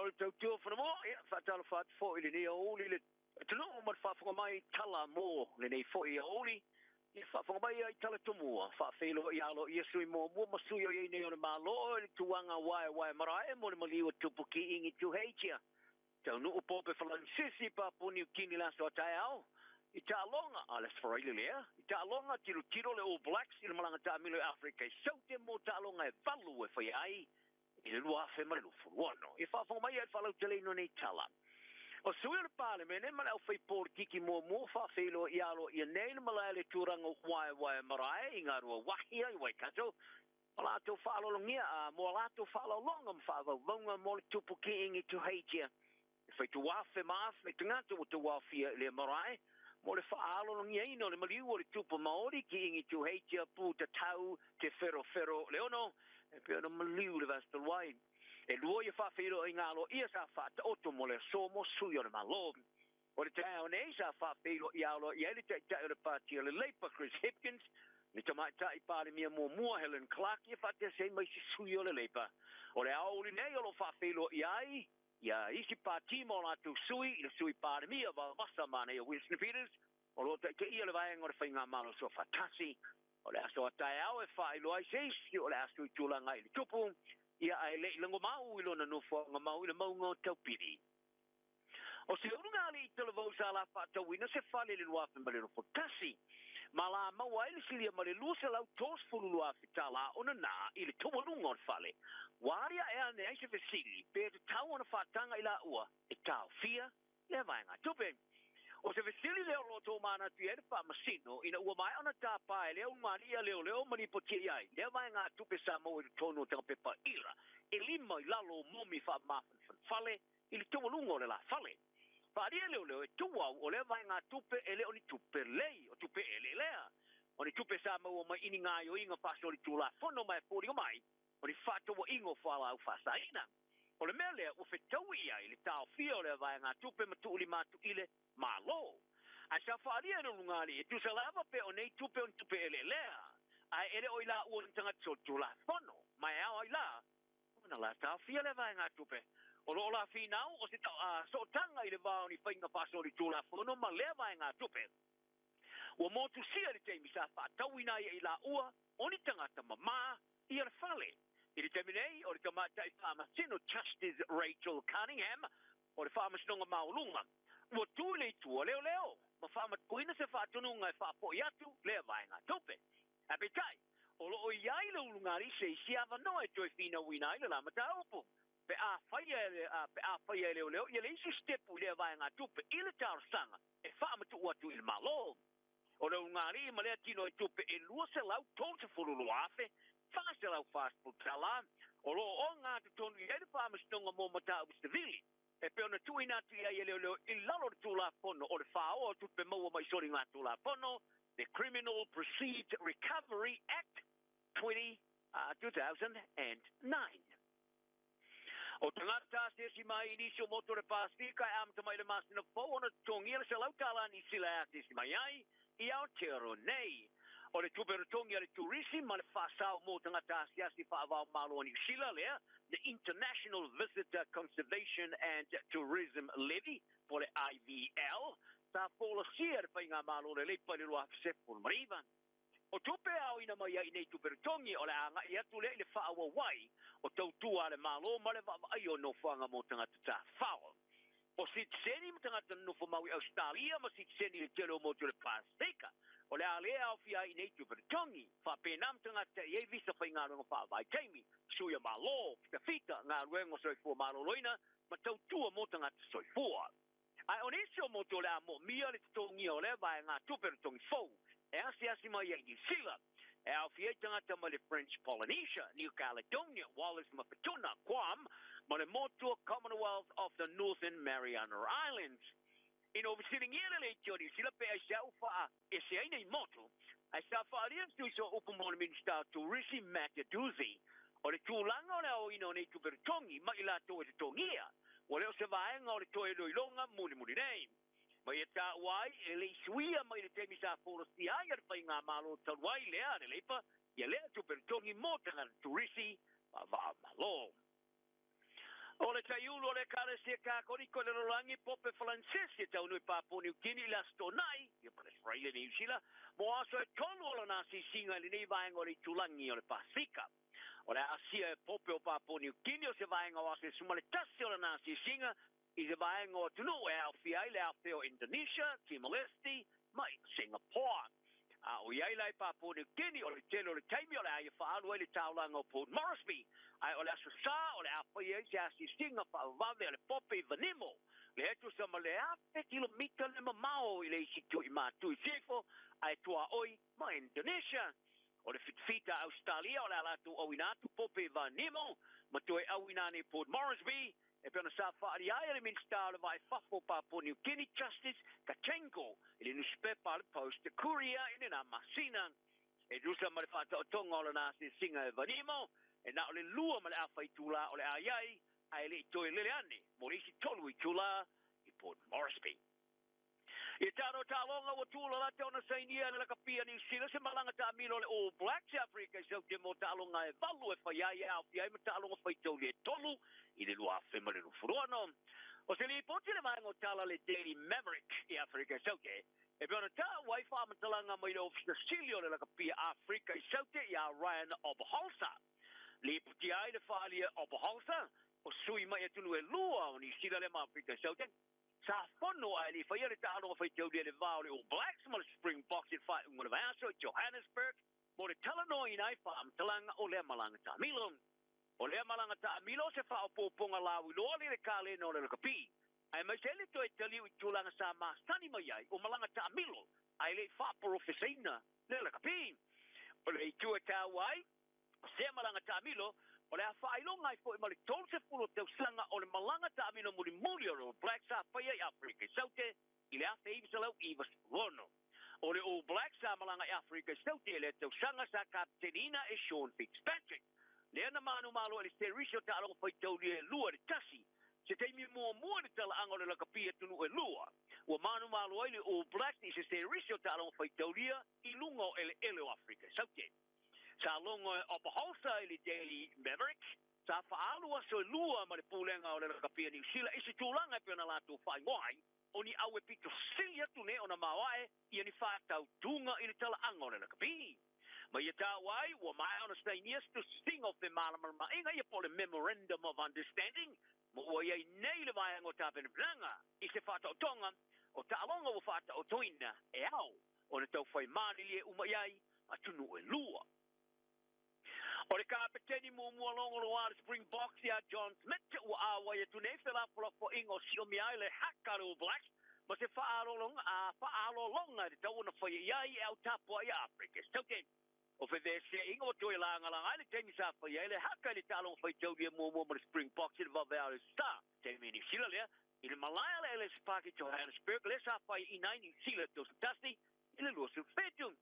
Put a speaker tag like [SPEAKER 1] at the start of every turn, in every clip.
[SPEAKER 1] Malo le tautua fanua, ia faatalofa atu foi i lenei aoauli i le atunuu ma le faafofoga mai tala mo lenei foi aoauli. Ia faafofoga mai ai tala tumua, faafeiloai aloaia sui muamua ma sui o i ai nei o le Malo i le tuaga waewae marae mo le maliu o Tupu Kiingi Tuheitia. Taunuu Pope Falansisi Papua Niu Kini le aso a taeao i taaloga a le Aso Faraile lea, i taaloga tilotilo le All Blacks i le malaga taamilo i Afrika i Saute mo taaloga e 8 e faia ai i le 2026. Ia faafofoga mai ai le faalauteleina o nei tala. O sui o le Palemene ma le aufaipolitiki muamua faafeiloai aloaia nei le malae le turaga waewae marae i Ngāruawāhia i Waikato, ma latou faaaloalogia mo a latou faaaloaloga ma faavauvauga mo le Tupu Kiingi Tuheitia. E fai afe ma afe tagata ua tauaofia i lea marae mo le faaaloalogiaina o le maliu o le Tupu Maori Kiingi Tuheitia Pūtatau Te Wherowhero Leono, e pei ona maliu le vasa talu ai. E lua ia faafeiloaiga aloaia sa faataoto mo le aso mo sui o le Malo. O le taeao nei sa faafeiloai aloaia ai le Taitai o le Pati o le Labour Chris Hipkins, le Tamaitai Palemia muamua Helen Clark, ia faatasi ai ma isi sui o le Labour. O le aoauli nei o lo o faafeiloai ai ia isi pati ma o latou sui i le Sui Palemia Vavasa Manaia Winston Peters, o lo o taitaia le vaega o le Faigamalo Soofaatasi. O le aso a taeao e faailoa ai se isi o le a sui tulaga i le tupu, ia ae le i lagomau i lona nofoaga mau i le mauga o Taupiri. O se uluga alii talavou sa la faatauina se fale i le 2021, ma la maua ai le silia ma le $232,000 tālā ona nā i le taualuga o le fale. Ua aliae ane ai se fesili pe tatau ona faataga i laua e taofia lea vaega tupe. O se fesili lea o lo o tōmanatu i ai le faamasino ina ua maea ona tāpā e lea ulugalii a leoleo ma lipotia i ai lea vaega tupe sa maua i totonu o tagapepa ira e 5 i lalo o momi faamafanafana i le taualuga o le la fale. Faalia leoleo e tuau o lea vaega tupe e le o ni tupe lei o tupe ele lea. O ni tupe sa maua mai ini ngā ioinga faasoli tulafono mai foliga mai o ni faatauaiga o fualaau faasaina. O le mea lea ua fetaui ai le taofia o lea vaega tupe ma tuulima atu i le Malo. Ae sa faalia e le ulugalii e tusa lava pe o nei tupe o ni tupe eleelea. Ae ele o i la ua ni tagata solitulafono. Ma e ao ai la, ona la taofia lea vaega tupe. O loo la finau o se sootaga i le va o ni faiga faasolitulafono ma lea vaega tupe. Ua motusia i le taimi sa faatauina ai e i laua o ni tagata mamā ia le fale. I le taimi nei, o le tamaitai faamasino Justice Rachel Cunningham o le faamasinoga maualuga, ua tu i le itu o leoleo ma faamatuina se faatonuga e faafoi atu lea vaega tupe. Ae peitai, o loo i ai le ulugalii se isi avanoa e toe finauina ai le la mataupu. Pe a faia e leoleo ia le isi stepu i lea vaega tupe i le talosaga e faamatuu atu i le Malo. O le ulugalii ma lea tino i tupe e $232,440 tālā, o loo o ngā totonu i ai le faamasinoga mo mataupu sivili. E pe ona tuuina atu i ai e leoleo i lalo o le tulafono o le faaoa o tupe maua mai soli ngā tulafono, the Criminal Proceeds Recovery Act 2009. O tagata asiasi mai i nisi o motu o le Pasifika e amata mai le masina fou ona totogia le $100 Niu Sila e asiasi mai ai i Aotearoa nei. O le tupe totogi a le turisi ma le faasao mo tagata asiasi faavao malo o Niu Sila lea, the International Visitor Conservation and Tourism Levy, po le IVL, sa folasia le faigamalo le Leipa i le 2019. O tupe aoina mai ai nei tupe totogi o le agai atu lea i le faaauau o tautua a le Malo ma le vaavaai o nofoaga mo tagata tafao. O sitiseni ma tagata nonofo mau i Australia ma sitiseni i le tele o motu o le Pasifika. O le a lea aofia ai nei tupe totogi, faapena ma tagata i ai visa faigaluega faavaitaimi, sui o Malo, fitafita, galuega o soifua maloloina ma tautua mo tagata soifua. Ae o nisi o motu o le a moomia le totogia o lea vaega tupe totogi fou e asiasi mai ai Niu Sila. E aofia ai tagata mai le French Polynesia, New Caledonia, Wallis ma Futuna, Guam, ma le motu o Commonwealth of the Northern Mariana Islands. Ina ua fesiligia le leitio o Niu Sila pe aisea ua faaese ai nei motu, ae sa faalia le tuisa o upu mo le Minista o Turisi Matt Doocey, o le tulaga o le aoina o nei tupe totogi ma i latou e totogia, ua le o se vaega o le toe iloiloga mulimuli nei. Ma ia taua ai e le i suia mai le taimi sa folasia ai a le faigamalo talu ai lea le Leipa, ia lea tupe totogi mo tagata turisi faavao malo. O le taiulu ulu o le Ekalesia Katoriko i le Lalolagi Pope Falansesi e taunuu i Papua Niu Kini i le Aso Toonai, ia ma le Australia Niu Sila, mo aso e 3 o lana asiasiga i lenei vaega o le itulagi o le Pasefika. O le asia e Pope o Papua Niu Kini o se vaega o aso e 11 o lana asiasiga i se vaega o atunuu e aofia ai le afe o Indonesia, Timor-Leste ma Singapore. A o i ai la i Papua Niu Kini, o le tele o le taimi o le a ia faaalu ai le taulaga o Port Moresby, ae o le Aso Sa o le a faia ai se asiasiga faavavave a le Pope i Vanimo, lea e tusa ma le 1,000 kilomita le mamao i le isi itu i matu i sifo, ae tuaoi ma Indonesia. O le fitafita a Ausetalia o le a latou auina atu Pope i Vanimo ma toe auina ane i Port Moresby, e pei ona sa faaalia ai e le Minisita o le Vaa i Fafo o Papua Niu Kini, Justice Gachenko, i le nusipepa a le Post Courier i lena masina. E tusa ma le faataotoga o lana asiasiga e Vanimo, e na o le 2.5 itulā o le a i ai, ae le i toe lele ane mo le isi 3 itulā i Port Moresby. I talo taaloga ua tuulalata ona sainia e le lakapia Niu Sila se malaga taamilo a le All Blacks i Afrika i Saute mo taaloga e 8 e fai ai e aofia ai ma taaloga faitauli e 3 i le 2026. O se lipoti le vaega o tala le Daily Maverick i Afrika i Saute, e pei ona taua ai faamatalaga mai le Ofisa Sili o le Lakapia Afrika i Saute iā Ryan Oberholzer. Lipotia ai le faaalia Oberholzer o sui mai atunuu e lua o Niu Sila lea ma Afrika i Saute, sa fono ae le i faia le taaloga faitauli a le va o le All Blacks ma le Springboks i le faaiuga o le vaiaso i Johannesburg mo le talanoaina ai faamatalaga o lea malaga taamilo. O lea malaga taamilo o se faaopoopoga lauiloa le kalena o le lakapi, aemaise ai le toe taliu i tulaga sa masani mai ai o malaga taamilo ae le i faaporofesaina le lakapi. O le itu e taua ai o sea malaga taamilo, o le a faailoga ai foi ma le 30 tausaga o le malaga taamilo mulimuli o le All Blacks sa faia i Afrika i Saute i le 1996. O le All Blacks sa malaga i Afrika i Saute i lea tausaga sa kapiteniina e Sean Fitzpatrick, lea na manumalo i le serisi o taaloga faitaulia e 2-1, se taimi muamua i le talaaga o le lakapi atunuu e lua ua manumalo ai le All Blacks i se serisi o taaloga faitaulia i luga o eleele o Afrika i Saute. Sa logo e Oberholzer i le Daily Maverick, sa faaalu aso e 2 ma le pulega o le lakapia Niu Sila i se tulaga e pei ona latou faaigoa ai o ni au e pito sili atu nei ona maoae ia ni faatautuga i le talaaga o le lakapi. Ma ia taua ai ua maea ona sainia se tusisiga o femalamalamaaiga ia po o le Memorandum of Understanding ma ua i ai nei le vaega o tapenapenaga i se faataotoga o taaloga ua faataotoina e ao ona taufai malilie uma i ai atunuu e lua. O le kapeteni muamua logoloa a le Springboks ia John Smit ua auai atu nei felafolafoaiga o siomia ai le haka a le All Blacks ma se faaaloaloga i le tau ona faia i ai e au tapuai a Afrika i Saute. O feveseaiga ua toe lagalaga ai le taimi sa faia ai le haka i le taaloga faitaulia muamua ma le Springboks i le vaveao o le Star taimi i Niu Sila lea i le malae a le Ellis Park i Johannesburg lea sa faiaina ai Niu Sila 31 i le 27.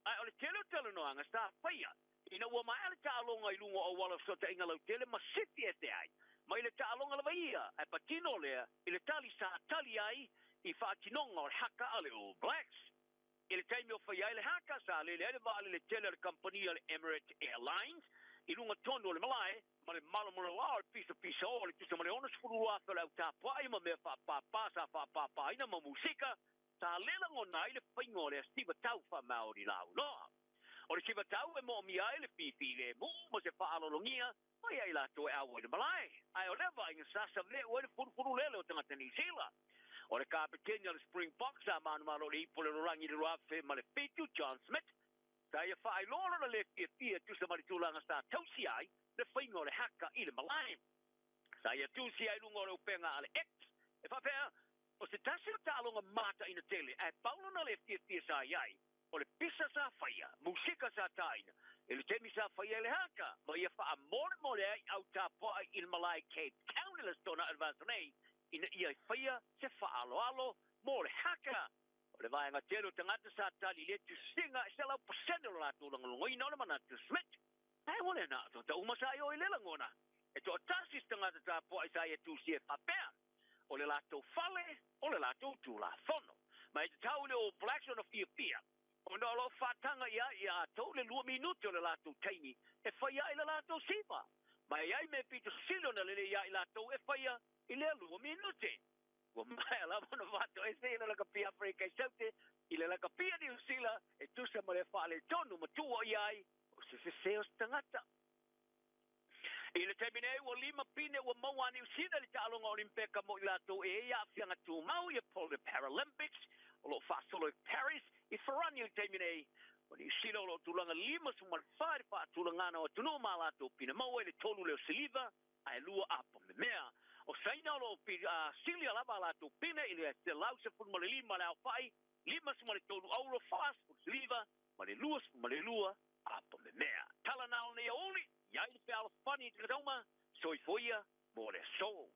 [SPEAKER 1] Ae o le tele o talanoaga sa faia ina ua maea le taaloga i luga o auala o fesootaiga lautele ma sifi ese ai mai le taaloga lava ia, ae patino lea i le tali sa tali ai i faatinoga o le haka a le All Blacks. I le taimi o faia ai le haka, sa lele ai le vaalele tele a le kamupani a le Emirates Airlines i luga tonu o le malae ma le malomaloa o le pisapisao o le tusa ma le 62,000 o le au tapuai ma mea faapāpā sa faapāpāina ma musika sa lelagona ai le faiga o lea sivatau faamaoni lauloa. O le sivatau e moomia ai le fifilemu ma se faalologia mai ai latou e auai i le malae, ae o lea vaaiga sa save'u ai le fulufululele o tagata Niu Sila. O le kapeteni o le Springboks sa manumalo o le ipu o le lalolagi i le 2007, John Smit, sa ia faailoa lona le fiafia e tusa ma le tulaga sa tausia ai le faiga o le haka i le malae. Sa ia tusia ai luga o le upega a le X, e faapea, o se tasi o taaloga mataina tele, ae pau lona le fiafia sa i ai, o le pisa sa faia, musika sa taina, i le taimi sa faia ai le haka, ma ia faamolemole ai au tapuai i le malae Cape Town i le Aso Toonai o le vaiaso nei, ina ia faia se faaaloalo mo le haka. O le vaega tele o tagata sa tali i lea tusiga e 100% o le latou lagolagoina o le manatu Smit. Ae ua le na o tagata uma sa i o i lea lagona. E toatasi se tagata tapuai sa ia tusia e faapea, o le latou fale, o le latou tulafono. Ma e tatau i le All Blacks ona fiafia, ona o lo o faataga i ai ia atou le 2 minute o le latou taimi e faia ai le latou siva. Ma e ai me pito sili ona lelei ia i latou e faia i le 2 minute. Ua maea lava ona faatoese i le lakapi Aferika i Saute i le lakapia Niu Sila e tusa ma le faaletonu ma tuua i ai o se sese o se tagata. I le taimi nei ua lima pine ua maua a Niu Sila i le taaloga Olimpeka mo i latou e i ai aafiaga tumau ia po o le Paralympics o loo faasolo i Paris i Farani i le taimi nei. O Niu Sila o loo tulaga 54 i le faatulagana o atunuu ma latou pine maua i le tolu leo siliva ae lua apo memea. O Saina o loo silia lava a latou pine i le 115 le aofai, 53 auro, 40 siliva ma le 22 apo memea. Tala na o nei auli, iai le fealofani i te tauma, soifua mo le aso.